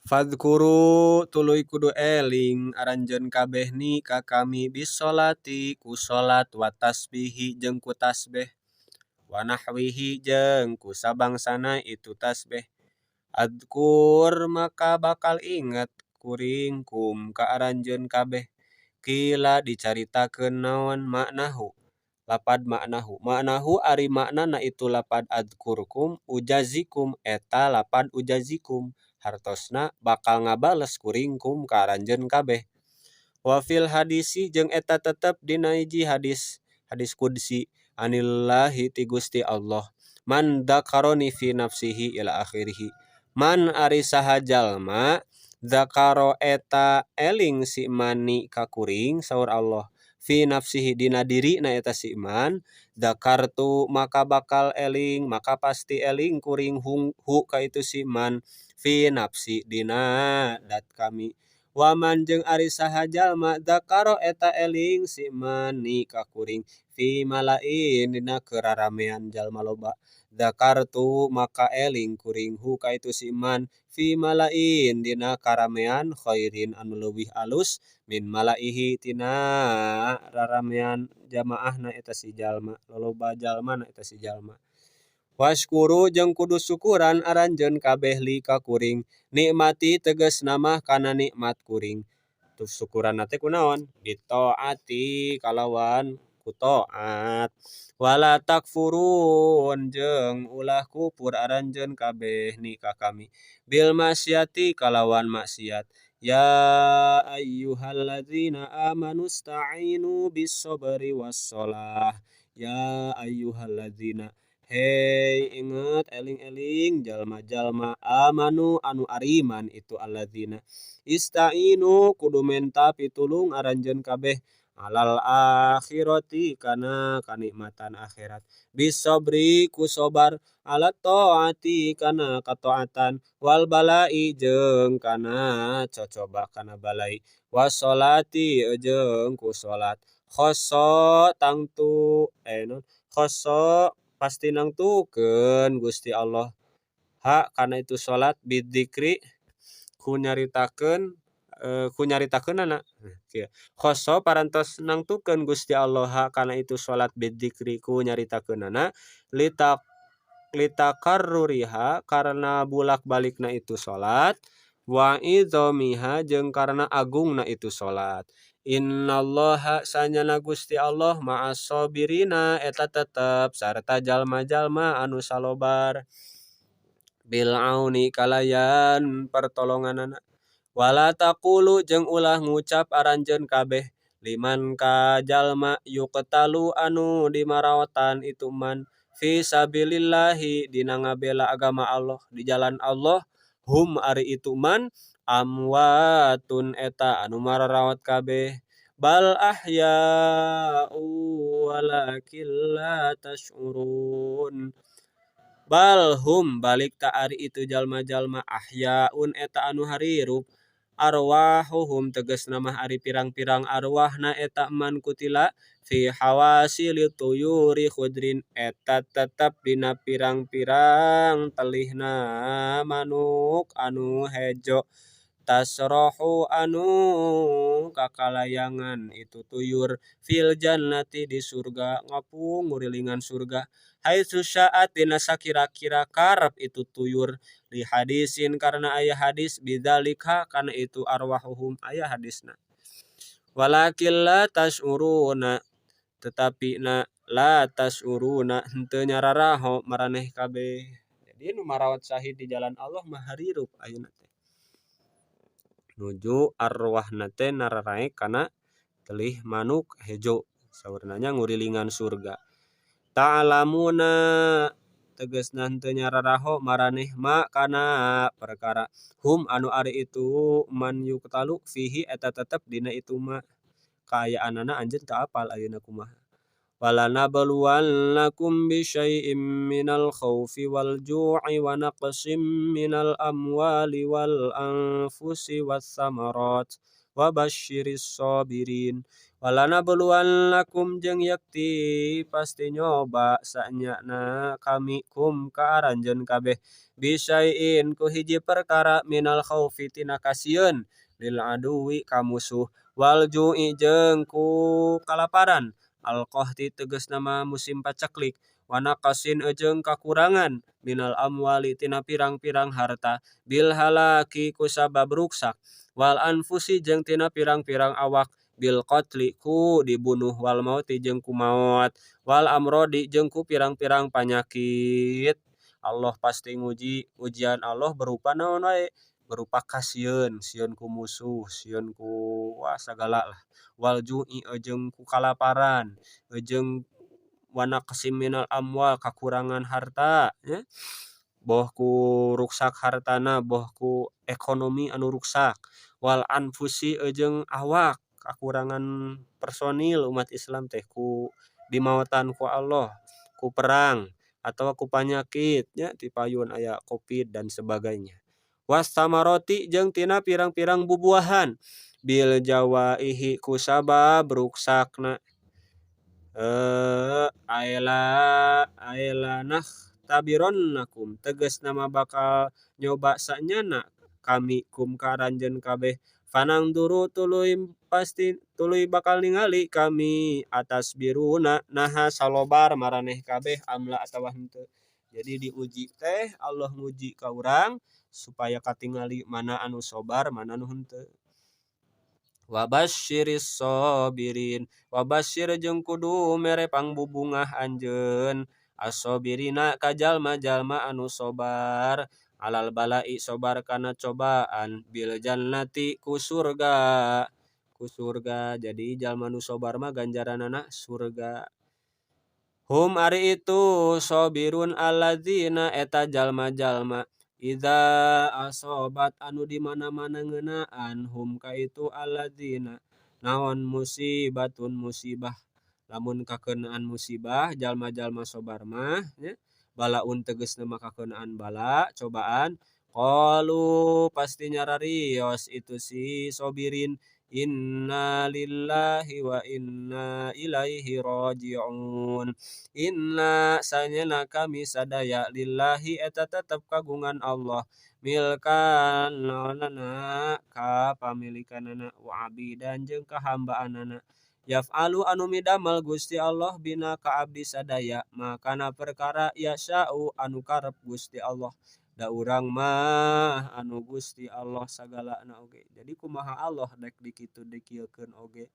Fadzkuru tuluy kudu eling aranjeun kabeh ni ka kami bisholati ku sholat wa tasbihi jeung ku tasbeh wa nahwihi jeung ku sabangsana itu tasbeh adzkur maka bakal inget kuring kum ka aranjeun kabeh qila dicaritakeun naon maknahu lapad maknahu maknahu ari maknana itu lapad adzkurkum ujazikum eta lapad ujazikum hartosna bakal ngabales kuring kum ka aranjeun kabeh wa fil hadisi jeung eta tetep dina hiji hadis hadis qudsi anillahi ti Gusti Allah man dzakaroni fi nafsihi ila akhirih man ari saha jalma dzakaro eta eling si man ni ka kuring saur Allah fi nafsihi dina dirina eta si man dzakartu maka bakal eling maka pasti eling kuring hu ka itu si man fi nafsi dina dat kami waman jeung ari saha jalma dzakaro eta eling si man ni ka kuring fi malain dina keraramean jalma loba dzakartu maka eling kuring hu ka itu si man fi malain dina karamean khairin anu leuwih alus min malaihi tina raramean jamaahna eta si jalma loloba jalmana eta si jalma washkuru jeung kudu syukuran aranjeun kabeh li ka kuring nikmati tegasna mah kana nikmat kuring tuh syukuranna teh kunaon bitaati kalawan ku taat wala takfurun jeung ulah kufur aranjeun kabeh ni ka kami bil maksiati kalawan maksiat ya ayyuhalladzina amanu ista'inu bis sabri was shalah ya ayyuhalladzina hei inget eling-eling jalma-jalma amanu anu ariman itu alladzina ista'inu kudu menta pitulung aranjeun kabeh alal akhirati kana kanikmatan akhirat bisobri ku sobar ala taati kana kataatan wal balai jeung kana cocoba kana balai wassolati jeung ku salat khoso tangtu non khoso pasti nangtukeun Gusti Allah ha kana itu salat bidzikri ku nyaritakeun ku nyaritakeunana kieu khoso parantos nangtukeun Gusti Allah ha kana itu salat bidzikri ku nyaritakeunana litakarruriha karena bulak-balikna itu salat wa idzomiha jeung karena agungna itu salat innallaha sanyana Gusti Allah ma'as sabirina eta tetep sarta jalma-jalma anu salobar bil auni kalayan pertolonganana wala taqulu jeung ulah ngucap aranjeun kabeh liman ka jalma yuqtalu anu dimaraotan itu man fi sabilillahi dina ngabela agama Allah di jalan Allah hum ari itu man amwatun eta anu mararaot kabeh bal ahya'u walakin la tash'urun bal hum balik ta ari itu jalma-jalma ahyaun eta anu harirup arwahuhum tegasna mah ari pirang-pirang arwahna eta man kutila fi hawasili tuyuri khudrin eta tetep dina pirang-pirang telihna manuk anu hejo tasrohu anu kakalayangan itu tuyur fil jannati di surga ngapung ngurilingan surga haitsu sya'at dina sakira-kira karep itu tuyur li hadisin karena aya hadis bidzalika kana itu arwahuhum aya hadisna walakin la tash'uruna tetapi na la tash'uruna henteu nyararaho maraneh kabeh. Jadi nu marawat syahid di jalan Allah mah harirup ayeuna teh nuju arwahna teh nararaek kana telih manuk hejo saurna nya ngurilingan surga ta'lamuna tegasna henteu nyararaho maraneh ma kana perkara hum anu ari itu man yuqtalu fihi eta tetep dina itu ma kaayaanana anjeun teu apal ayeuna kumaha walanabluwannakum bisyai'im minal khaufi wal ju'i wa naqsim minal amwali wal anfusi was samarat Wa basyiris sabirin. Walanabluwannakum jeung yakti pasti nyoba sanyana kami kum ka aranjeun kabeh bisyai'in ku hiji perkara minal khaufi tina kasieun lil aduwi ka musuh wal ju'i jeung ku kalaparan al qahti tegasna mah musim paceklik wa naqasin jeung kakurangan minal amwali tina pirang-pirang harta bil halaki ku sabab ruksak wal anfusi jeung tina pirang-pirang awak bil qatli ku dibunuh wal mauti jeung ku maot wal amrodi jeung ku pirang-pirang panyakit. Allah pasti nguji, ujian Allah berupa naon wae, berupa kasieun, sieun ku musuh, sieun ku wah sagala lah, wal ju'i jeung ku kalaparan jeung wa naqsim minal amwal kakurangan harta nya, boh ku ruksak hartana boh ku ekonomi anu ruksak wal anfusi jeung awak kakurangan personil umat Islam teh ku dimaotan ku Allah ku perang atau ku panyakit nya ti payun aya covid dan sebagainya wastamaroti jeung tina pirang-pirang bubuahan bil jawaihi ku sabab ruksakna aela aela nah tabironnakum tegasna mah bakal nyoba sanyana kami kum ka aranjeun kabeh fanangduru tuluy pasti tuluy bakal ningali kami atasbiruna naha salobar maraneh kabeh amla atawa henteu. Jadi diuji teh Allah nguji ka urang supaya katingali mana anu sobar mana anu henteu. Wabasyiris sobirin wabasyir jeung kudu mere pangbubungah anjeun as-sobirina ka jalma-jalma anu sobar alal balai sobar kana cobaan bil jannati ku surga ku surga. Jadi jalma nu sobar mah ganjaranana surga. Hum ari itu sobirun alladzina eta jalma-jalma idza asobat anu di mana-mana ngeunaan hum ka itu alladzina naon musibatun musibah lamun kakeunaan musibah jalma-jalma sobar mah nya balaun tegasna mah kakeunaan bala cobaan qalu pasti nyararios itu si sobirin inna lillahi wa inna ilaihi raji'un. Inna sanyana kami sadaya lillahi eta tetep kagungan Allah milkan naonana ka pamilikanana wa abidan jeung kahambaanana yaf'alu anu midamel Gusti Allah bina ka abdi sadaya makana perkara yasa'u anu karep Gusti Allah da urang mah anu Gusti Allah sagalana oge. Jadi kumaha Allah dek dikitu dikieukeun oge.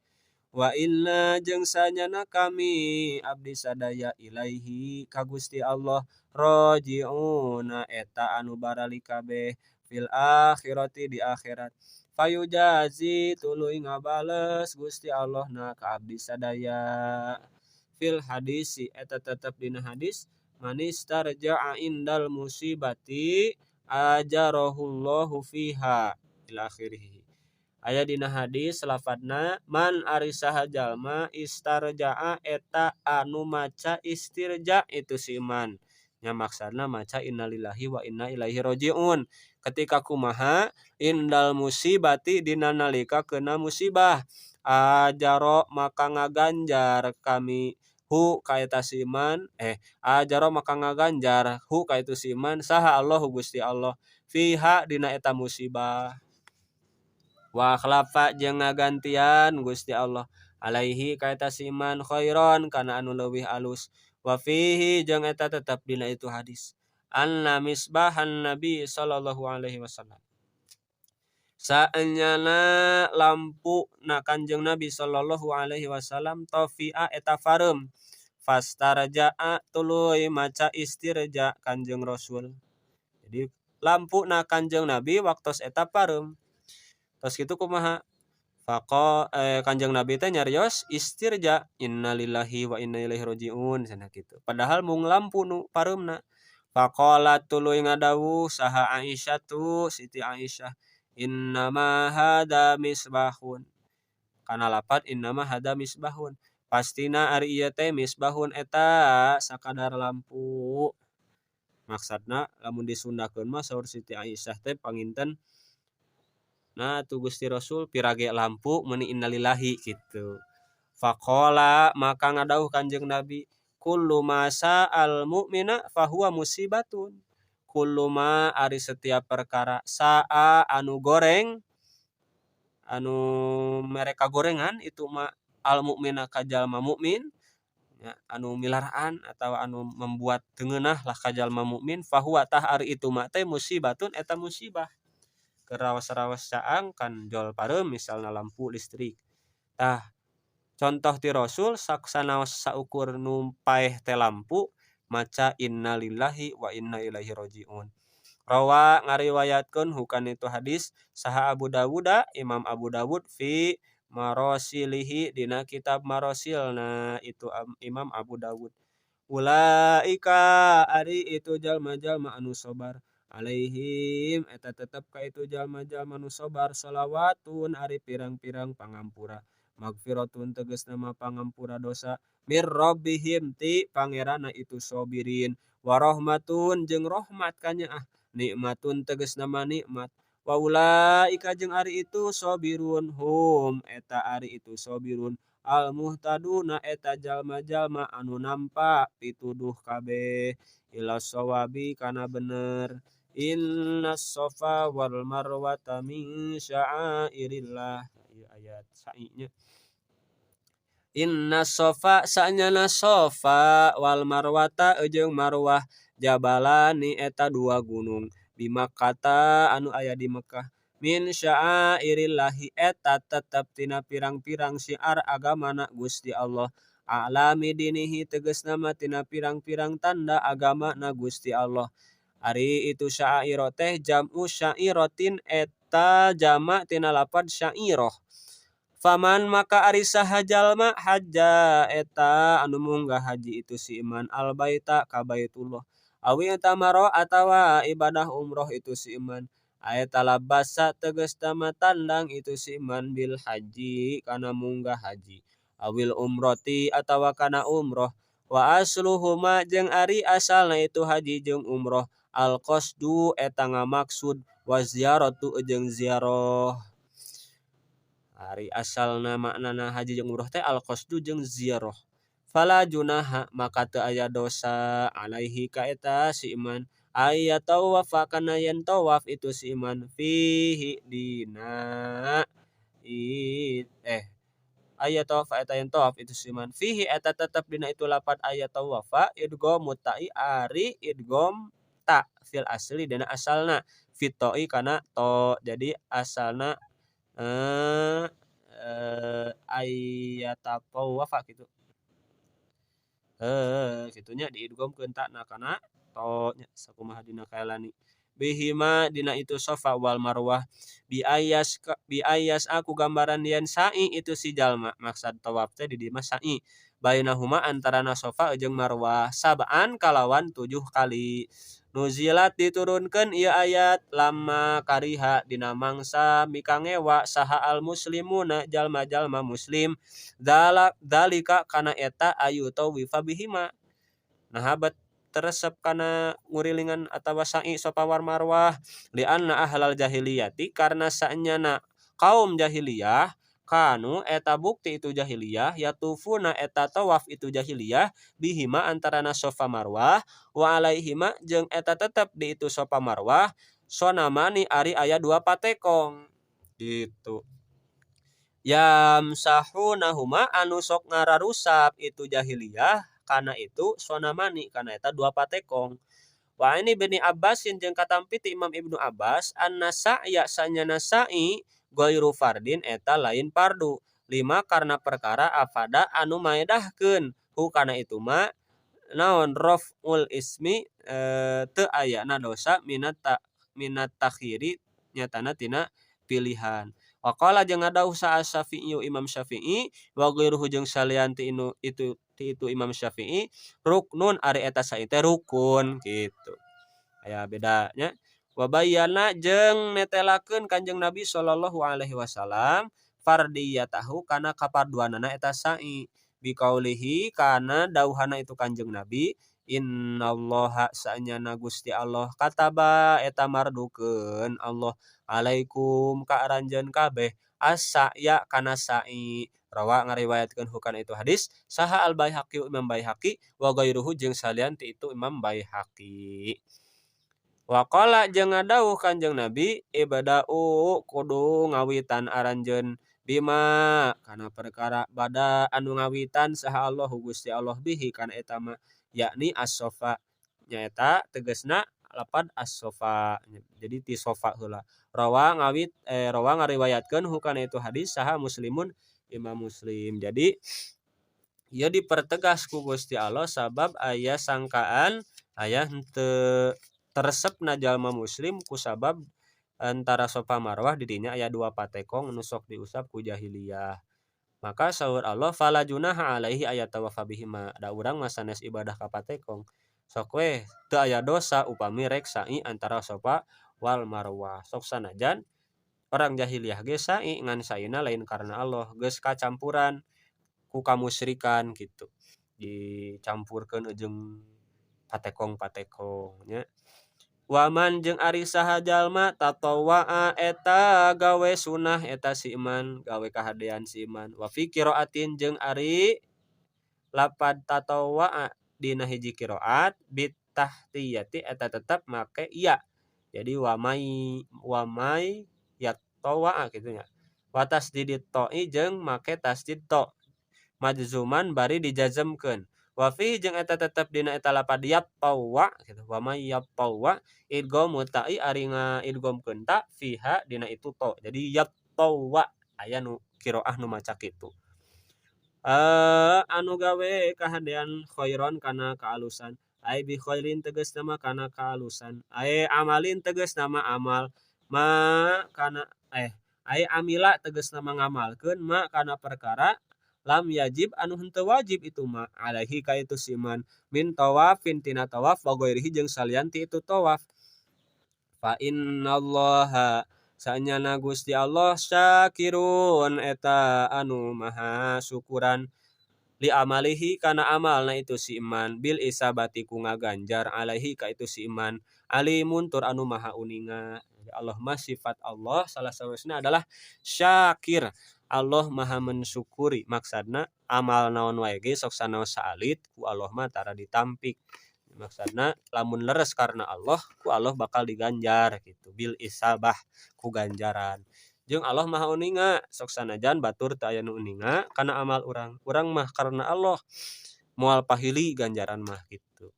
Wa inna jeung sanyana kami abdi sadaya ilaihi ka Gusti Allah raji'una eta anu barali kabeh fil akhirati di akhirat fayujazi tuluy ngabales Gusti Allah na ka abdi sadaya. Fil hadisi eta tetep dina hadis manistarja'a indal musibati ajarahullahu fiha ila akhirih. Aya dina hadis lafadna man ari saha jalma istarja'a eta anu maca istirja itu si man nya maksadna maca innalillahi wa inna ilaihi rajiun ketika kumaha indal musibati dina nalika kena musibah ajaro maka ngaganjar kami hu ka eta si man ajaro maka ngaganjar hu ka itu si man saha Allahu Gusti Allah fiha dina eta musibah wa khlafa jeung ngagantian Gusti Allah alaihi ka eta si man khairon kana anu leuwih alus wa fihi jeung eta tetep dina itu hadis anna misbahan nabi sallallahu alaihi wasallam saenyana lampu na Kanjeng Nabi sallallahu alaihi wasallam tofi'a eta fareum fastarja'a tuluy maca istirja Kanjeng Rasul. Jadi lampu na Kanjeng Nabi waktos eta pareum tos kitu kumaha faqa Kanjeng Nabi teh nyarios istirja innalillahi wa inna ilaihi rajiun cenah kitu padahal mung lampu nu pareumna. Faqala tuluy ngadawuh saha Aisyah tu Siti Aisyah innama hada misbahun kana lapat innama hada misbahun pastina ari ieu teh misbahun eta sakadar lampu. Maksudna lamun disundakeun mah saur Siti Aisyah teh panginten Nah tu Gusti Rasul pirage lampu meuni innalillahi kitu. Faqala maka ngadauh Kanjeng Nabi kullu ma sa'al mu'mina fahuwa musibatun. Kullu ma ari setiap perkara sa'a anu goreng anu mere kagorengan itu ma al mukmina ka jalma mukmin nya anu milaraan atawa anu membuat teu ngeunah lah ka jalma mukmin fahuwa tah ari itu ma teh musibatun eta musibah. Keur raos-raos caang kan jol pareum misalna lampu listrik. Tah contoh ti Rasul sanaos saukur nu paeh teh lampu maca innalillahi wa inna ilaihi rajiun. Rawa ngariwayatkeun hukana itu hadis saha Abu Dawuda Imam Abu Dawud fi marasilihi dina kitab marasilna itu Imam Abu Dawud. Ulaika ari itu jalma-jalma anu sabar alaihim eta tetep ka itu jalma-jalma nu sabar shalawatun ari pirang-pirang pangampura magfiratun tegasna mah pangampura dosa mir rabbihim ti pangeranna itu sobirin warohmatun jeung rahmat kanyaah nikmatun tegasna mah nikmat wa ulaika jeung ari itu sobirun hum eta ari itu sobirun al muhtaduna eta jalma-jalma anu nampa pituduh kabeh ila shawabi kana bener. Innas sofa wal marwata min sya'airillah. Ieu ayat sa'i nya. Inna sofa sanyana sofa wal marwata jeung marwah jabalani eta dua gunung bimakkata anu aya di Mekah min sya'airillahi eta tetep tina pirang-pirang syiar agamana Gusti Allah a'lami dinihi tegasna mah tina pirang-pirang tanda agamana Gusti Allah. Ari itu sya'airo teh jam'u sya'iratin eta jama tina lapad sya'irah. Faman maka ari saha jalma haja eta anu munggah haji itu si iman al baita ka Baitullah awi tamaro atawa ibadah umroh itu si iman eta labasa tegasna mah tandang itu si iman bil haji kana munggah haji awil umroti atawa kana umroh wa asluhuma jeung ari asalna itu haji jeung umroh al qasdu eta ngamaksud wa ziyaratu jeung ziarah. Ari asalna maknana haji jeung umroh teh al qasdu jeung ziarah. Fala junaha maka teu aya dosa alaihi ka eta si iman aya tawafa kana yen tawaf itu si iman fihi dina aya tawafa eta yen tawaf itu si iman fihi eta tetep dina itu lapat aya tawafa idgham ta'i ari idgham ta fil asli dina asalna fitoi kana to. Jadi asalna aya tawafa kitu. Kitunya diidghamkeun takna kana to nya sakumaha dina kaelani bihima dina itu sofa wal marwah bi ayas aku gambaran yen sa'i itu si jalma maksad tawaf teh di dieu mah sa'i bainahuma antarana sofa jeung marwah sab'an kalawan 7 kali. Nuzilat diturunkeun ieu ayat lama kariha dina mangsa mikangewa saha al muslimuna jalma-jalma muslim dalika kana eta ayu tawifa bihima. Nah habat teresep kana ngurilingan atawa sa'i sofa war marwah li'anna ahlal jahiliyati karena sanyana kaum jahiliyah kanu eta bukti itu jahiliyah yatufuna eta tawaf itu jahiliyah bihima antarana sofa marwah wa alaihima jeung eta tetep di itu sofa marwah sonamani ari aya dua patekong gitu. Yamsahunahuma anu sok ngararusap itu jahiliyah kana itu sonamani kana eta dua patekong. Wa ini bini Abbasin jeung katampi ti Imam Ibnu Abbas anna sa'ya sanyana sa'i ghairu fardin eta lain fardu lima karena perkara afada anu maedahkeun hu kana itu ma naon raful ismi teu ayana dosa minat takhiri nyatana tina pilihan. Wa qala jeung ngadauh sa Syafi'i Imam Syafi'i wa ghairuhu jeung salian ti itu ti itu Imam Syafi'i ruknun ari eta sa'i teh rukun gitu. Aya bedanya. Wa bayyana jeung netelakeun Kanjeng Nabi sallallahu alaihi wasallam fardiyatahu kana kaparduanana eta sa'i biqaulihi kana dauhana itu Kanjeng Nabi Innallaha saenyana Gusti Allah kataba eta mardukeun Allah alaikum ka aranjeun kabeh as-sa'ya kana sa'i. Rawa ngariwayatkeun hukana itu hadis saha Al Baihaqi Imam Baihaqi wa ghairuhu jeung salian ti itu Imam Baihaqi. Wa qala jeung ngadawuh Kanjeng Nabi ibda'u kudu ngawitan aranjeun bima kana perkara bada anu ngawitan saha Allahu Gusti Allah bihi kana eta mah yakni as-sofa nyaeta tegasna lapad as-sofa jadi ti sofa heula. Rawa ngawit rawa ngariwayatkeun hukana itu hadis saha Muslimun Imam Muslim. Jadi ieu dipertegas ku Gusti Allah sabab aya sangkaan aya henteu teresepna jalma muslim kusabab antara sofa marwah di dinya aya dua patekong nu sok diusap ku jahiliyah. Maka saur Allah fala junaha alaihi ayatawafa bihima da urang mah sanes ibadah ka patekong. Sok we teu aya dosa upami rek sa'i antara sofa wal marwah. Sok sanajan orang jahiliyah ge sa'i ngan sa'ina lain karena Allah geus kacampuran ku kamusyrikan kitu. Dicampurkeun jeung patekong-patekong nya. Waman jeung ari saha jalma tatawwa'a eta gawe sunah eta si iman gawe kahadean si iman. Wa fi qiraatin jeung ari lapad tatawwa'a dina hiji qiraat bit tahtiyati eta tetep make iya. Jadi wamai wamai yatawwa'a kitu nya. Wa tasdidit ta'i jeung make tasdid ta. Majzuman bari dijazmkeun. Wa fihi jeung eta tetep dina eta lapad yattawwa kitu. Wa may yattawwa idghamu ta'i ari ngaidghamkeun ta fiha dina itu ta. Jadi yattawwa aya nu qiraah nu maca kitu. Anu gawe kahadean khairon kana kaalusan. Ai bi khairin tegasna mah kana kaalusan. Ai amalin tegasna mah amal. Ma kana ai amila tegasna mah ngamalkeun ma kana perkara lam yajib anu henteu wajib itu ma alaihi ka itu siman min tawafin tina tawaf wa ghairihi jeung salian ti itu tawaf. Fa innallaha sanyana Gusti Allah syakirun eta anu maha syukuran li amalihi kana amalna itu si iman bil isabati ku ngaganjar alaihi ka itu si iman alimun tur anu maha uninga. Allah mah sifat Allah salah sawiosna adalah syakir. Allah maha mensyukuri maksudna amal naon wae ge sok sanaos saalit ku Allah mah tara ditampik. Maksudna lamun leres karena Allah ku Allah bakal diganjar gitu bil isabah ku ganjaran. Jeung Allah maha uninga sok sanajan batur teu aya nu uninga kana amal urang. Urang mah karena Allah moal pahili ganjaran mah gitu.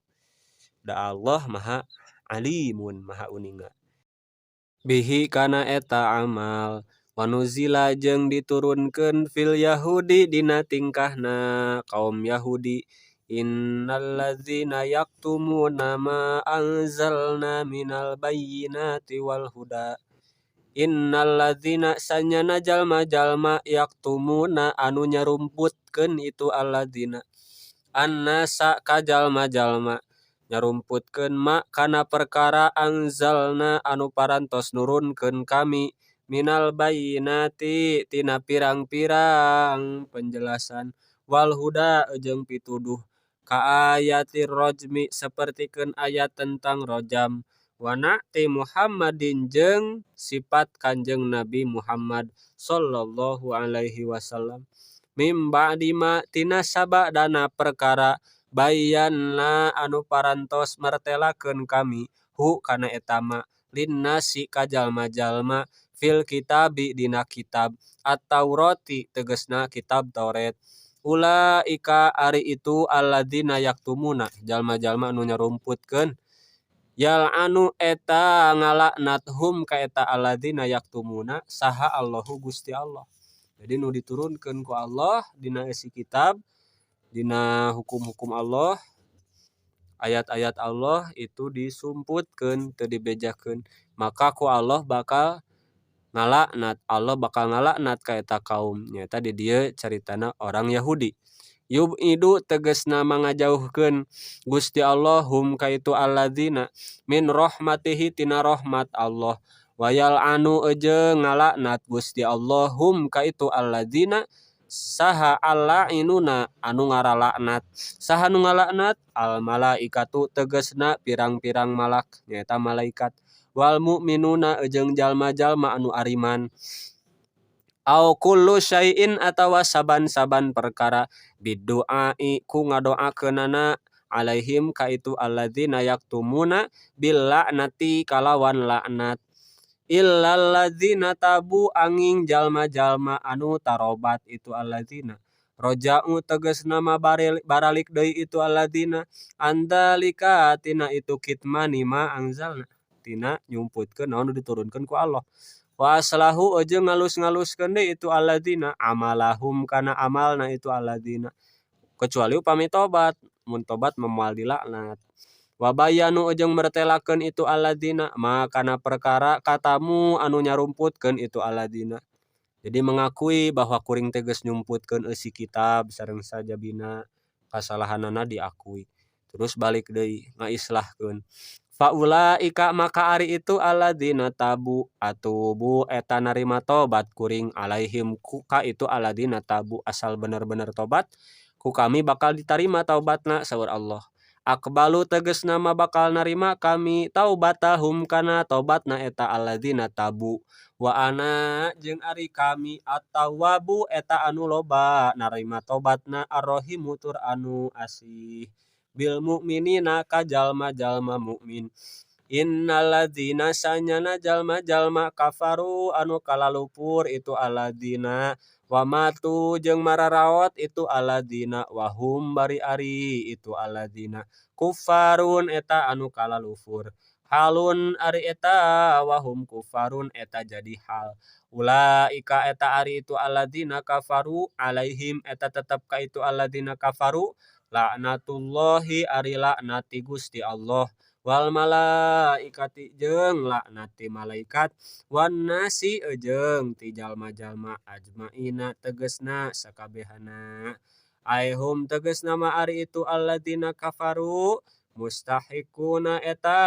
Da Allah maha alimun maha uninga. Bihi kana eta amal wanuzila jeung diturunkeun fil yahudi dina tingkahna kaum Yahudi innalladzina yaktumuna ma anzalna minal bayyinati wal huda innalladzina sanyana jalma-jalma yaktumuna anu nyarumputkeun itu alladzina annasa ka jalma-jalma nyarumputkeun ma kana perkara anzalna anu parantos nurunkeun kami minal bayyinati tina pirang-pirang penjelasan wal huda jeung pituduh ka ayatir rajmi sapertikeun ayat tentang rajam wa na'ti Muhammadin jeung sifat Kanjeng Nabi Muhammad sallallahu alaihi wasallam mim ba'di ma tina sabadana perkara bayanna anu parantos martelakeun kami hu kana eta ma linnasi ka jalma-jalma fil kitabi dina kitab at-Taurati tegasna kitab Taurat ulaika ari itu alladzina yaktumuna jalma-jalma anu nyarumputkeun yal'anu eta ngalaknat hum ka eta alladzina yaktumuna saha Allahu Gusti Allah. Jadi nu diturunkeun ku Allah dina isi kitab dina hukum-hukum Allah ayat-ayat Allah itu disumputkeun teu dibejakeun maka ku Allah bakal ngalaknat Allah bakal ngalaknat ka eta kaum nyaeta di dieu caritana orang Yahudi. Yub'idu tegasna mangajauhkeun Gusti Allah hum ka itu alladzina min rahmatihi tina rahmat Allah wa yal'anu jeung ngalaknat Gusti Allah hum ka itu alladzina Saha al-la'inuna anu ngaralaknat. Saha nu ngalaknat? Al malaikatu tegesna pirang-pirang malak nyaeta malaikat. Wal mukminuna jeung jalma-jalma anu ariman. Au kullu syai'in atawa saban-saban perkara bidu'ai ku ngadoakeunana alaihim ka itu alladzina yaktumuna bil la'nati kalawan laknat. Illal ladzina tabu angin jalma-jalma anu tarobat itu alladzina roja'u tegasna ma baralik deui itu alladzina andalika tina itu kitmani ma anzalna tina nyumputkeun naon nu diturunkeun ku Allah. Wa aslahu jeung ngalus-ngaluskeun deui itu alladzina amalahum kana amalna itu alladzina kecuali upami tobat mun tobat moal dilaknat. Wabayanu jeung mertelakeun itu alladzina ma kana perkara katamu anu nyarumputkeun itu alladzina. Jadi mengakui bahwa kuring teh geus nyumputkeun eusi kitab sareng sajabina kasalahanana diakui. Terus balik deui ngaislahkeun. Faulaika maka ari itu alladzina tabu atubu eta narima tobat kuring alaihim ku ka itu alladzina tabu asal bener-bener tobat ku kami bakal ditarima taubatna saur Allah. Akbalu tegesna mah bakal narima kami taubatahum kana tobatna eta alladzina tabu wa ana jeung ari kami at-tawwabu eta anu loba narima tobatna ar-rahimu tur anu asih bil mukminina ka jalma-jalma mukmin. Innalladzina sanyana jalma-jalma kafaru anu kalalupur itu alladzina wa matu jeung mararaot itu alladzina wahum bari ari itu alladzina kufarun eta anu kalalufur halun ari eta wahum kufarun eta jadi hal ulaika eta ari itu alladzina kafaru alaihim eta tetep ka itu alladzina kafaru laknatullahi ari laknati Gusti Allah wal malaikati jeung laknati malaikat wan nasi jeung ti jalma-jalma ajmaina tegesna sakabehana aihum tegesna ma ari itu alladzina kafaru mustahiquna eta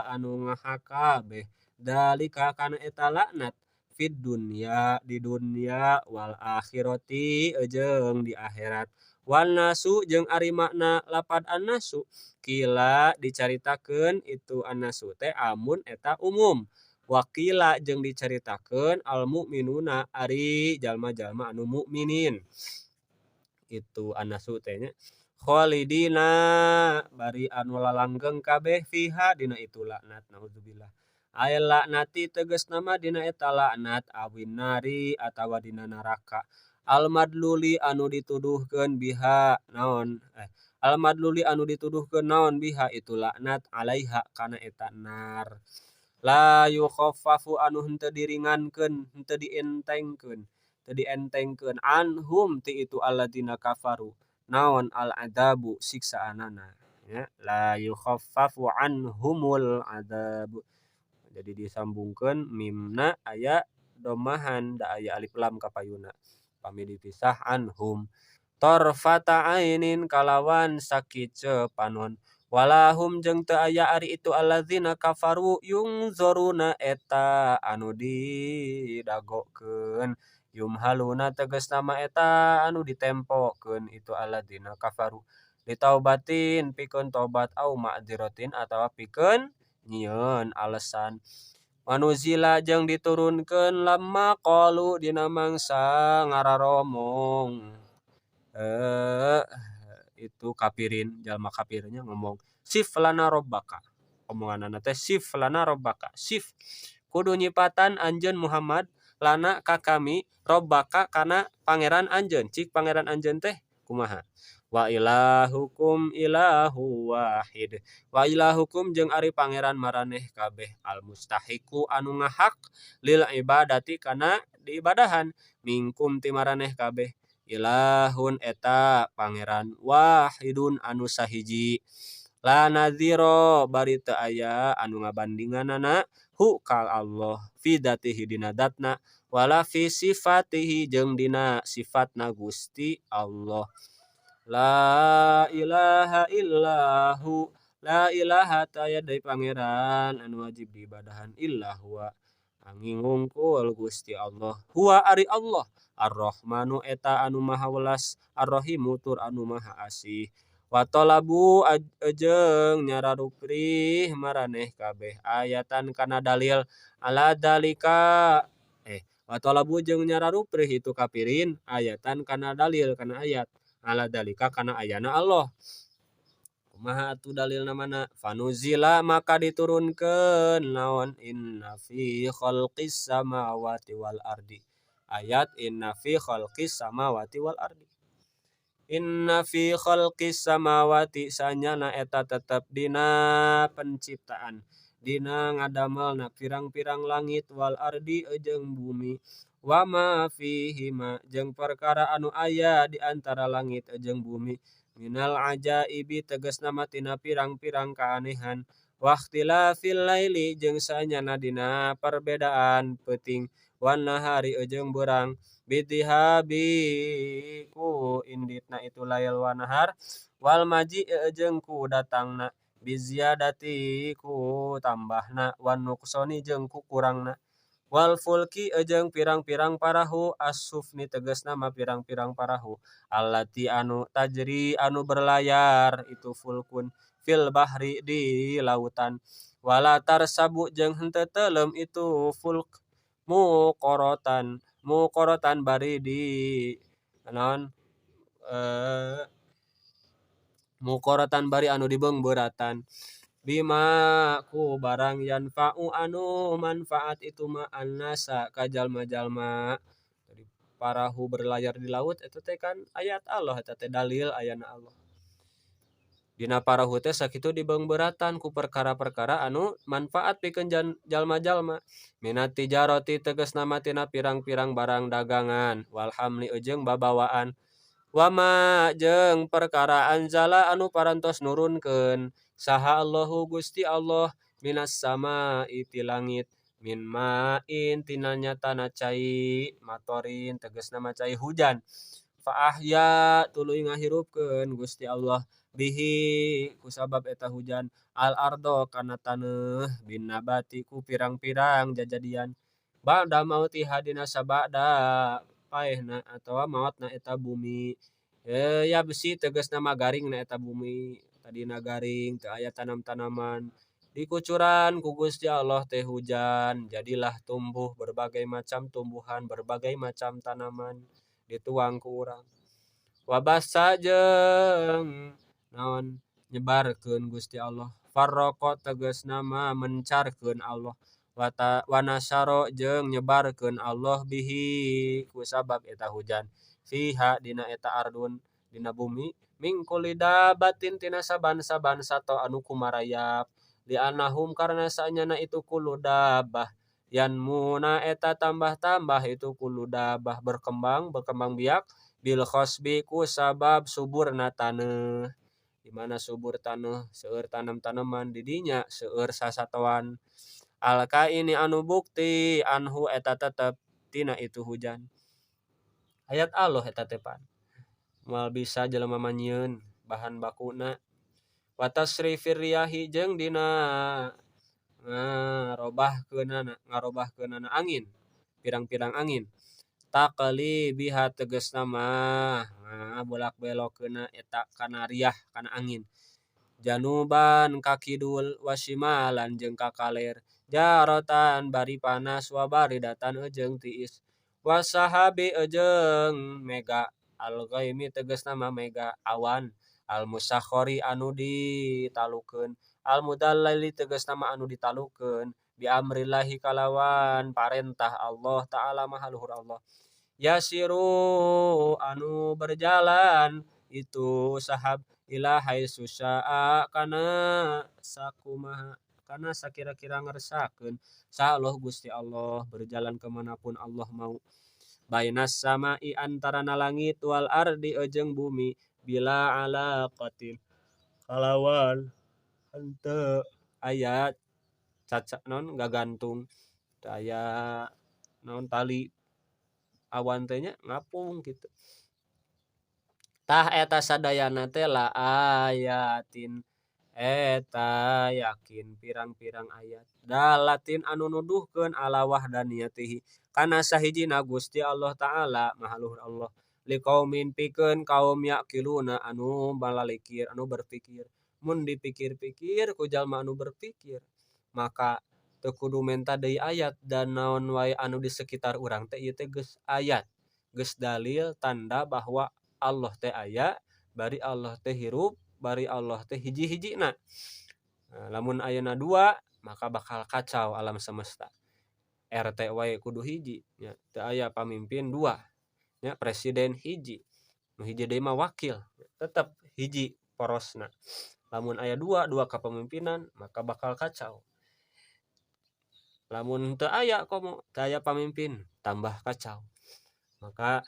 anu ngahakabeh dalika kana eta laknat fid dunya di dunya wal akhirati jeung di akhirat. Wan nasu jeung ari makna lapad annasu kila dicaritakeun itu annasu teh amun eta umum wakila jeung dicaritakeun al mukminuna ari jalma-jalma anu mukminin itu annasu teh nya khalidina bari anu lalanggeng kabeh fiha dina itu laknat naudzubillah. Ay laknati tegasna mah dina eta laknat awin nari atawa dina neraka al madluli anu dituduhkeun biha naon al madluli anu dituduhkeun naon biha itu laknat alaiha kana eta nar la yukhaffafu anu henteu diringankeun henteu dientengkeun teu dientengkeun anhum ti itu alladzina kafaru naon al adabu siksaanana ya la yukhaffafu anhumul adabu. Jadi disambungkeun mimna aya domahan da aya alif lam kapayuna pami dipisah anhum tarfata ainin kalawan sakice panon walahum jeung teu aya ari itu alladzina kafaru yungzoruna eta anu didagokeun yumhaluna tegasna mah eta anu ditempokeun itu alladzina kafaru ditaubatin pikeun tobat au ma'dziratin atawa pikeun nyieun alasan. Manuzila jeung diturunkeun lamma qalu dina mangsa ngararomong itu kafirin jalma kafirnya ngomong sif lana rabbaka omonganana teh sif lana rabbaka sif kudu nyipatan anjeun Muhammad lana ka kami rabbaka kana pangeran anjeun cik pangeran anjeun teh kumaha wa ilahukum ilahu wahid wa ilahukum jeung ari pangeran maraneh kabeh al mustahiqu anu ngahak lil ibadati kana diibadahan mingkum ti maraneh kabeh ilahun eta pangeran wahidun anu sahiji la nadhira bari teu aya anu ngabandinganana hu ka Allah fi dzatihi dina datna wala fi sifatihi jeung dina sifatna Gusti Allah. La ilaha illahu la ilaha ta aya deui pangeran anu wajib diibadahan illa huwa Anging wungkul Gusti Allah huwa ari Allah Ar-Rahmanu eta anu maha welas Ar-Rahimu tur anu maha asih. Wa talabu jeung nyararuprih maraneh kabeh ayatan kana dalil ala dalika wa talabu jeung nyararuprih itu kafirin ayatan kana dalil kana ayat ala dalika kana ayana Allah. Kumaha atuh dalilna mana fanuzila maka diturunkeun naon inna fi khalqis samawati wal ardi ayat inna fi khalqis samawati wal ardi. Inna fi khalqis samawati sanyana eta tetep dina penciptaan dina ngadamelna pirang-pirang langit wal ardi jeung bumi wa ma fihima jeung perkara anu aya di antara langit jeung bumi minal ajaibi tegasna mah tina pirang-pirang kaanehan waqtilafil laili jeung sanyana dina perbedaan peuting wan nahari jeung beurang bidhihabi ku inditna itu lail wa nahar wal maji jeung ku datangna biziyadati ku tambahna wan nuqsani jeung ku kurangna wal fulki jeung pirang-pirang parahu as-sufni tegasna mah pirang-pirang parahu allati anu tajri anu berlayar itu fulkun fil bahri di lautan wala tarsabu jeung henteu teuleum itu fulk muqaratan muqaratan bari di naon muqaratan bari anu dibeungbeuratan bima ku barang yanfa'u anu manfaat itu ma annasa ka jalma-jalma. Jadi parahu berlayar di laut eta teh kan ayat Allah eta teh dalil ayana Allah. Dina parahu teh sakitu dibeungbeuratan ku perkara-perkara anu manfaat pikeun jalma-jalma minat tijarati tegasna mah tina pirang-pirang barang dagangan wal hamli jeung babawaan wama jeung perkara anzala anu parantos nurunkeun saha Allahu Gusti Allah minas sama'i ti langit min ma'in tina nyatana cai matorin tegasna mah cai hujan fa ahya tuluy ngahirupkeun Gusti Allah bihi kusabab eta hujan al ardo kana taneuh bin nabati ku pirang-pirang jajadian ba'da mautiha dina sabada paehna atawa maotna eta bumi ya besi tegasna mah garingna eta bumi tadina garing teu aya tanam-tanaman dikucuran ku Gusti Allah teh hujan jadilah tumbuh berbagai macam tumbuhan berbagai macam tanaman dituang ku urang wabasa jeung naon nyebarkeun Gusti Allah farraqa tegasna mah mencarkeun Allah wanasaro jeung nyebarkeun Allah bihi kusabab eta hujan fiha dina eta ardun dina bumi min kulli dabatin tina saban-saban sato anu kumarayap li'annahum karena sanyana itu kullu dabah yanmuna eta tambah-tambah itu kullu dabah berkembang berkembang biak bil khosbi kusabab suburna taneuh di mana subur taneuh seueur tanam-tanaman di dinya seueur sasatoan al-kaini anu bukti anhu eta tetep tina itu hujan ayat Allah eta teh pan moal bisa jelema mah nyieun bahan bakuna wa tasrifir riyahi jeung dina ngarobahkeunana angin pirang-pirang angin taqli biha tegasna mah bolak-belokkeuna eta kana riyah kana angin januban ka kidul wasimalan jeung ka kaler jarotan bari panas wa baridatan jeung tiis wasahabi jeung mega al-ghaimi tegasna mah mega awan al-musakhkhari anu ditalukeun al-mudallali tegasna mah anu ditalukeun bi amrillahi kalawan parentah Allah ta'ala maha luhur Allah yasiru anu berjalan itu sahab ila haitsu syaa kana sakumaha kana sakira-kira ngersakeun saha Allah Gusti Allah berjalan kemanapun Allah mau bainas sama'i antarana langit wal ardi jeung bumi bila alaqatin kalawan henteu aya caca non gagantung teu aya naon tali awan teh nya ngapung kitu tah eta sadayana teh la ayatin Eta yakin pirang-pirang ayat dalatin anu nuduhkeun ala wahdaniyatihi kana sahijina Gusti Allah Ta'ala Maha Luhur Allah liqaumin pikeun kaum yaqiluna anu balalikir anu berpikir. Mun dipikir-pikir ku jalma anu berpikir maka teu kudu menta deui ayat dan naon wae anu di sekitar urang teh ieu teh geus ayat, geus dalil tanda bahwa Allah teh aya, bari Allah teh hirup, bari Allah teh hiji-hijina. Nah, lamun ayeuna dua maka bakal kacau alam semesta. RT wae kudu hiji nya, teu aya pamimpin dua nya, presiden hiji, nu hiji deui mah wakil, tetep hiji porosna. Lamun aya dua, dua kepemimpinan maka bakal kacau. Lamun teu aya komo teu aya pamimpin tambah kacau. Maka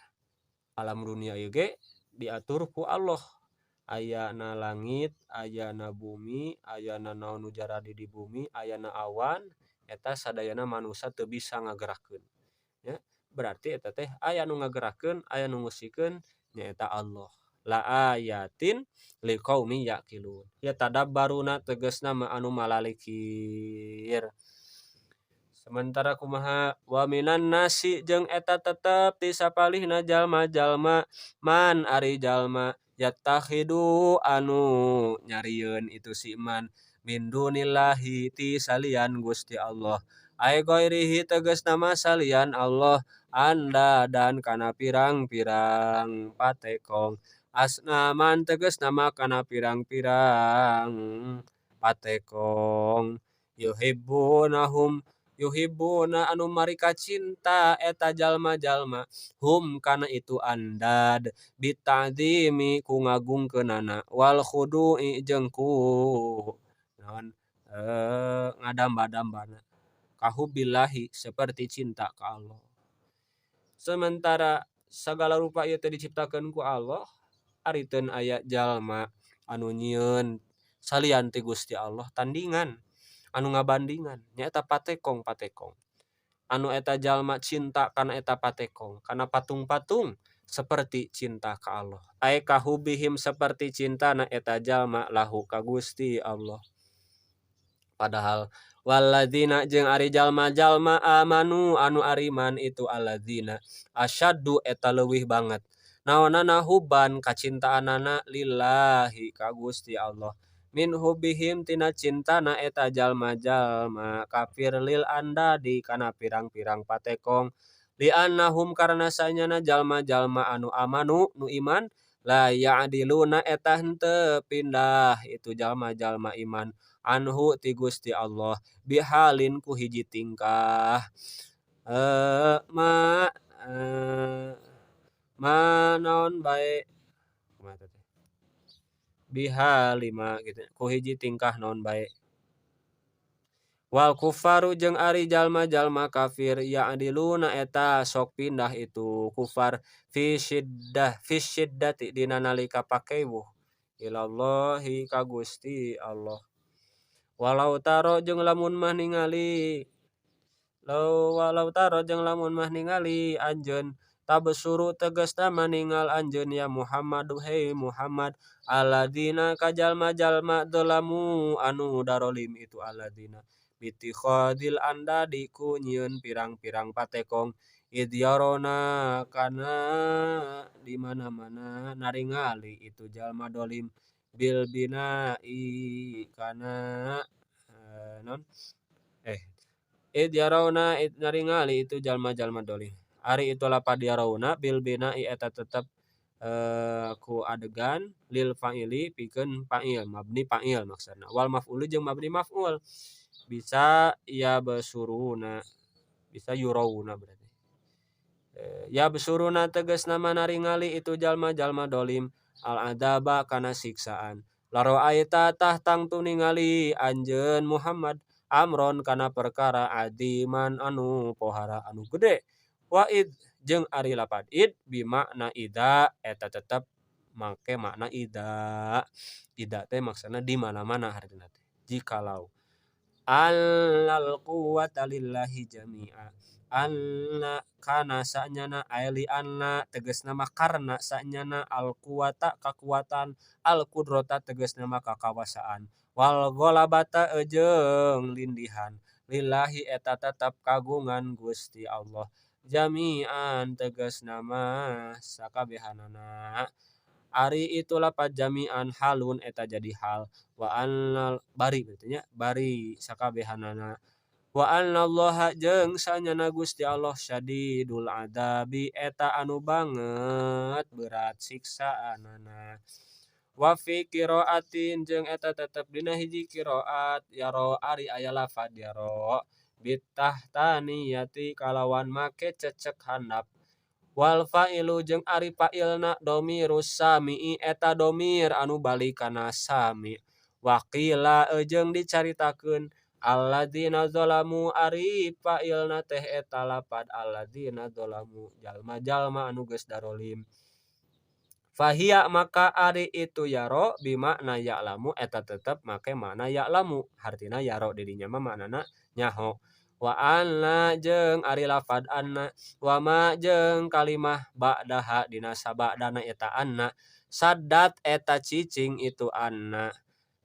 alam dunia ieu ge diatur ku Allah. Ayana langit, ayana bumi, ayana naon nu jaradi di bumi, ayana awan, eta sadayana manusia teu bisa ngagerakeun nya. Berarti eta teh aya nu ngagerakeun, aya nu ngusikeun, nyaeta Allah. La ayatin liqaumin yaqilun. Yatadabbaruna tegasna mah anu malalikir. Sementara kumaha wa minan nasi jeung eta tetep ti sapalihna jalma-jalma man ari jalma yattakhidu anu nyarieun itu si man min dunillahi ti salian Gusti Allah ai ghairihi tegasna mah salian Allah anda dan kana pirang-pirang patekong asnaman tegasna mah kana pirang-pirang patekong yuhibbunahum yuhibbuna anu marika cinta eta jalma-jalma hum kana itu andad bita'zimi ku ngagungkeunana wal khudu'i jeung ku naon ngadamba-dambana kahubbillahi seperti cinta ka Allah. Sementara sagala rupa ieu teh diciptakeun ku Allah, ari teu aya jalma anu nyieun salian ti Gusti Allah tandingan anu ngabandingan nyaeta patekong-patekong anu eta jalma cinta kana eta patekong kana patung-patung seperti cinta ka Allah ai kahubihim seperti cintana eta jalma lahu ka Gusti Allah. Padahal walladzina jeung ari jalma-jalma amanu anu ariman itu alladzina asyaddu eta leuwih banget naonana huban kacintaanana lillahi ka Gusti Allah min hubihim tina cintana eta jalma-jalma kafir lil andadi kana pirang-pirang patekong li annahum karena sanyana jalma-jalma anu amanu nu iman la ya'diluna eta henteu pindah itu jalma-jalma iman anhu ti Gusti Allah bihalin ku hiji tingkah ma ma naon bae bihalima gitu ku hiji tingkah naon bae wal kufaru jeung ari jalma-jalma kafir ya'diluna eta sok pindah itu kufar fi syiddah fi syiddati dina nalika pakewuh ilallahi ka Gusti Allah. Walau taro jeung lamun mah ningali walau taro jeung lamun mah ningali anjeun tabsuru tegasna maningal anjeun ya Muhammad hei Muhammad alladzina ka jalma-jalma dzalamu anu darolim itu alladzina bitikhadil andadi ku nyieun pirang-pirang patekong id yarona kana di mana-mana naringali itu jalma dolim bil binai kana non id yarona id naringali itu jalma-jalma dolim ari itu lapad yarauna bil binai eta tetep ku adegan lil fa'ili pikeun fa'il mabni fa'il maksudna wal maf'ulu jeung mabni maf'ul bisa ya besuruna bisa yurauna berarti ya besuruna tegasna naringali itu jalma-jalma dolim al adzaba kana siksaan laroaita tah tangtu ningali anjeun Muhammad amron kana perkara adiman anu pohara anu gede wa id jeung ari lapad id bimakna ida eta tetep make makna ida ida teh maksudna di mana-mana hartina teh jikalau allal quwwata lillahi jami'a anna kana sanyana aili anna tegasna mah karna sanyana al quwata kakuatan al qudrata tegasna mah kakawasaan Wal ghalabata jeung lindihan lillahi eta tetep kagungan Gusti Allah jami'an tegasna mah sakabehanana. Ari itu lapad jami'an halun eta jadi hal wa annal bari berarti nya bari sakabehanana. Wa annallaha jeung sanyana Gusti Allah syadidul adabi eta anu banget berat siksaanana. Wa fi qiraatin jeung eta tetep dina hiji qiraat yaro ari aya lafad yaro bitahtaniyati kalawan make cecek handap. Wal fa'ilu jeung ari fa'ilna domirus sami'i eta domir anu balik kana sami. Waqila jeung dicaritakeun alladzina zalamu ari fa'ilna teh eta lapad alladzina zalamu jalma-jalma anu geus darolim. Fahia maka ari itu yaro bimakna ya'lamu eta tetep make makna ya'lamu hartina yaro di dinya mah maknana nyaho. Wa anna jeung ari lafad anna wa ma jeung kalimah ba'daha dina sabadana eta anna saddat eta cicing itu anna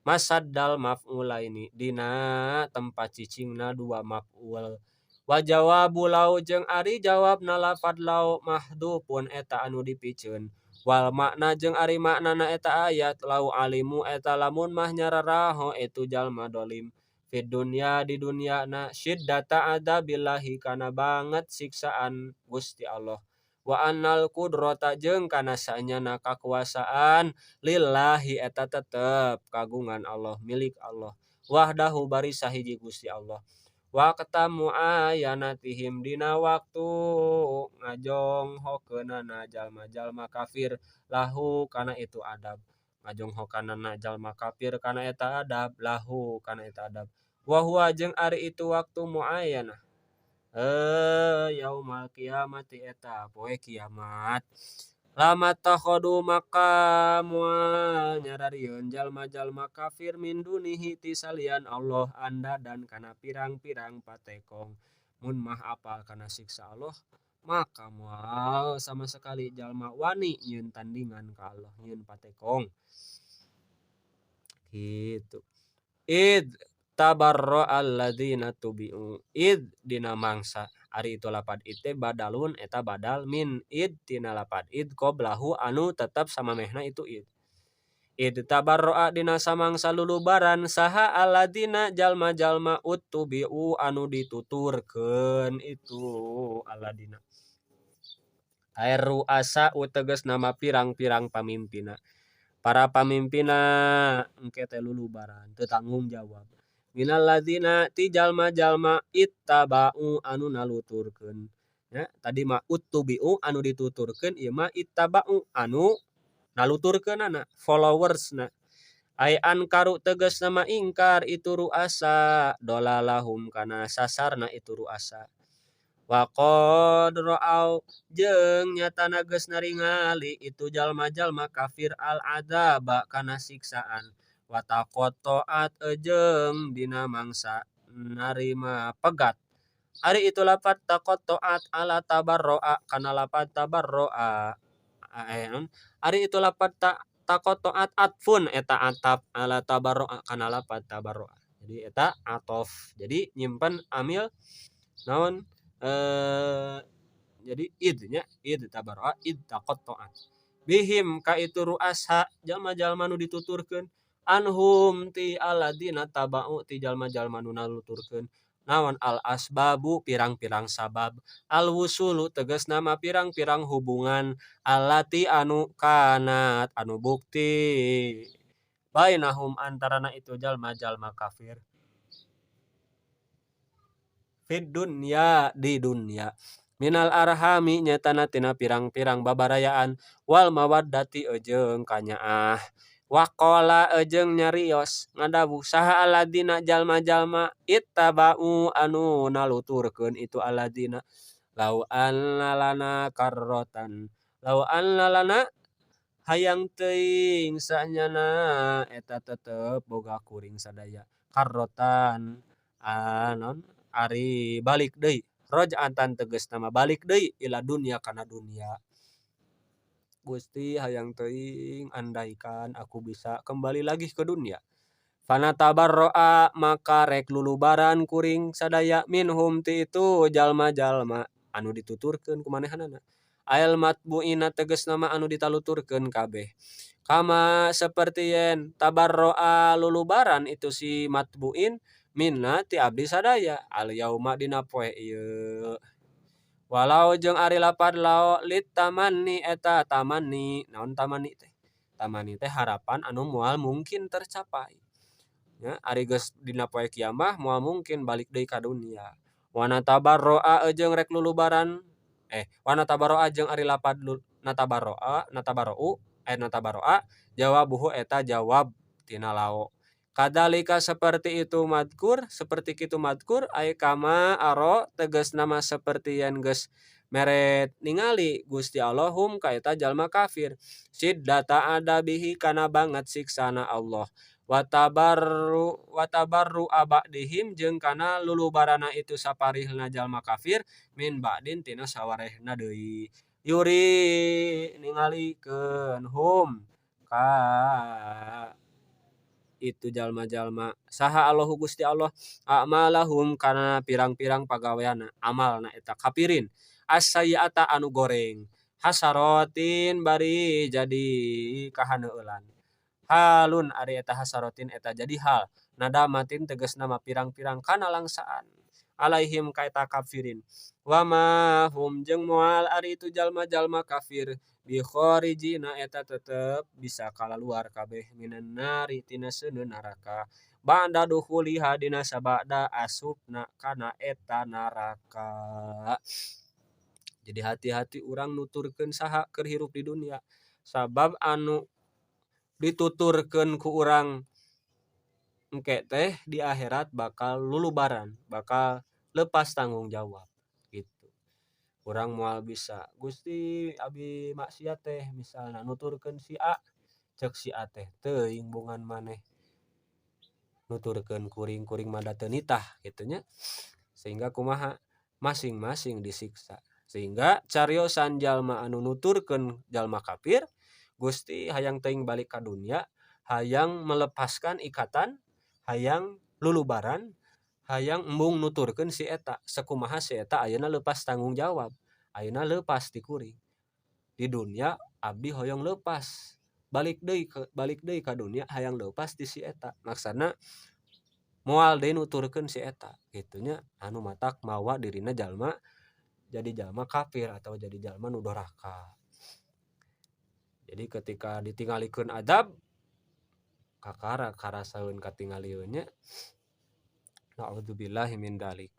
masaddal maf'ulaini dina tempat cicingna dua maf'ul. Wa jawabu lau jeung ari jawabna lafad lau mahdhufun eta anu dipiceun. Wal makna jeung ari maknana eta ayat lau alimu eta lamun mah nyararaho itu jalma dolim fid dunya di dunya na syiddata adzabillahi kana banget siksaan Gusti Allah. Wa annal qudrata jeung kana sanyana kakuasaan lillahi eta tetep kagungan Allah milik Allah wahdahu bari sahiji Gusti Allah. Waqta muayanatihim dina waktu ngajonghokeunana jalma-jalma kafir lahu kana itu adab ngajonghokanana jalma kafir kana eta adab lahu kana eta adab. Wa huwa jeung ari itu waktu muayanah yaumal kiamati eta poe kiamat. Lama takhadu maka moal nyararieun jalma-jalma kafir min dunihi ti salian Allah anda dan kana pirang-pirang patekong. Mun mah apal kana siksa Allah maka moal sama sekali jalma wani nyieun tandingan ka Allah nyieun patekong gitu. Id tabarra alladzina tubi'u id dina mangsa ari itu lapad id teh badalun eta badal min id tina lapad id qoblahu anu tetep samamehna itu id. Id tabarroa dina samangsa lulubaran saha alladzina jalma-jalma uttubi'u anu dituturkeun itu alladzina. Air ruasa tegas nama pirang-pirang pamimpina. Para pamimpina engke teh lulubaran teu tanggung jawab. Minal ladzina ti jalma-jalma ittaba'u anu naluturkeun. Ya, tadi mah uttubi'u anu dituturkeun ieu mah ittaba'u anu naluturkeunana, followersna. Ai ankaru tegas nama ingkar itu ruasa dolalahum kana sasarna itu ruasa. Wa qad ra'au jeung nyatana geus naringali itu jalma-jalma kafir al adzaba kana siksaan. Wa taqatta'at jeung dina mangsa narima pegat. Ari itu lafat taqatta'at ala tabarra'a kana lafat tabarra'a. Ari itu lafat taqatta'at atfun eta ataf ala tabarra'a kana lafat tabarra'a. Jadi eta atof. Jadi nyimpen amil naon jadi id nya id tabarra'a id taqatta'at. Bihim ka itu ruasa jalma-jalma nu dituturkeun anhum ti alladzina taba'u ti jalma-jalma nu naluturkeun. Naon al asbabu pirang-pirang sabab al wusulu tegas nama pirang-pirang hubungan allati anu kanat anu bukti bainahum antarana itu jalma-jalma kafir fid dunya di dunya minal arhami nyatana tina pirang-pirang babarayaan wal mawaddati jeung kanyaah. Waqala jeung nyarios ngadawuh saha alladzina jalma-jalma ittaba'u anu naluturkeun itu alladzina lau anna lana karrotan lau anna lana hayang teuing sanyana eta tetep boga kuring sadaya karrotan anon ari balik deui roj'atan tegasna mah balik deui ila dunya kana dunya. Gusti hayang teuing andaikan aku bisa kembali lagi ke dunia. Fanatabarro'a maka rek lulubaran kuring sadaya minhum ti itu jalma-jalma anu dituturkeun ku manehanana. Ail matbu'ina tegasna mah anu ditaluturkeun kabeh. Kama saperti yen tabarro'a lulubaran itu si matbu'in minna ti abdi sadaya al yauma dina poe ieu. Walau jeung ari lapad lao litamanni eta tamanni naon tamanni teh? Tamanni teh harapan anu moal mungkin tercapai. Nya ari geus dina poe kiamah moal mungkin balik deui ka dunia. Wa natabarro'a jeung rek lulubaran wa natabarro'a jeung ari lapad natabarro'a natabarra'u natabarro'a jawabuhu eta jawab tina lao. Kadzalika seperti itu madkur seperti kitu madkur ai kama aro tegasna mah seperti yen geus mere ningali Gusti Allah hum ka eta jalma kafir. Siddata adabihi kana banget siksana Allah. Watabarru watabarru ba'dihim jeung kana lulubarana itu saparihna jalma kafir min ba'din tina sawarehna deui. Yuri ningalikeun hum ka itu jalma-jalma saha Allahu Gusti Allah a'malahum kana pirang-pirang pagaweanna amalna eta kafirin as-sayyi'ata anu goreng hasarotin bari jadi kahaneueulan halun ari eta hasarotin eta jadi hal nadamatin tegasna mah pirang-pirang kana langsaan alaihim ka eta kafirin wama hum jeung moal ari itu jalma-jalma kafir bi kharijina eta tetep bisa kalaluar kabeh minan nari tina seuneu neraka ba'da dukhuliha dina sabada asupna kana eta neraka. Jadi hati-hati urang nuturkeun saha keur hirup di dunia sabab anu dituturkeun ku urang engke teh di akhirat bakal lulubaran bakal lepas tanggung jawab gitu. Urang moal bisa Gusti abi maksiat teh misalna nuturkeun si A cek si A teh teuing bongan maneh nuturkeun kuring kuring mah da teu nitah kitu nya. Sehingga kumaha masing-masing disiksa. Sehingga cariosan jalma anu nuturkeun jalma kafir Gusti hayang teuing balik ka dunia hayang melepaskan ikatan hayang lulubaran hayang embung nuturkeun si eta sakumaha si eta ayeuna leupas tanggung jawab ayeuna leupas ti kuring. Di dunia abdi hoyong leupas balik deui ka dunia hayang leupas ti si eta maksana moal deui nuturkeun si eta kitu nya anu matak mawa dirina jalma jadi jalma kafir atau jadi jalma nu doraka. Jadi ketika ditingalikeun azab kakara karasaeun katingalieun nya. Naudzubillahi min dzalik.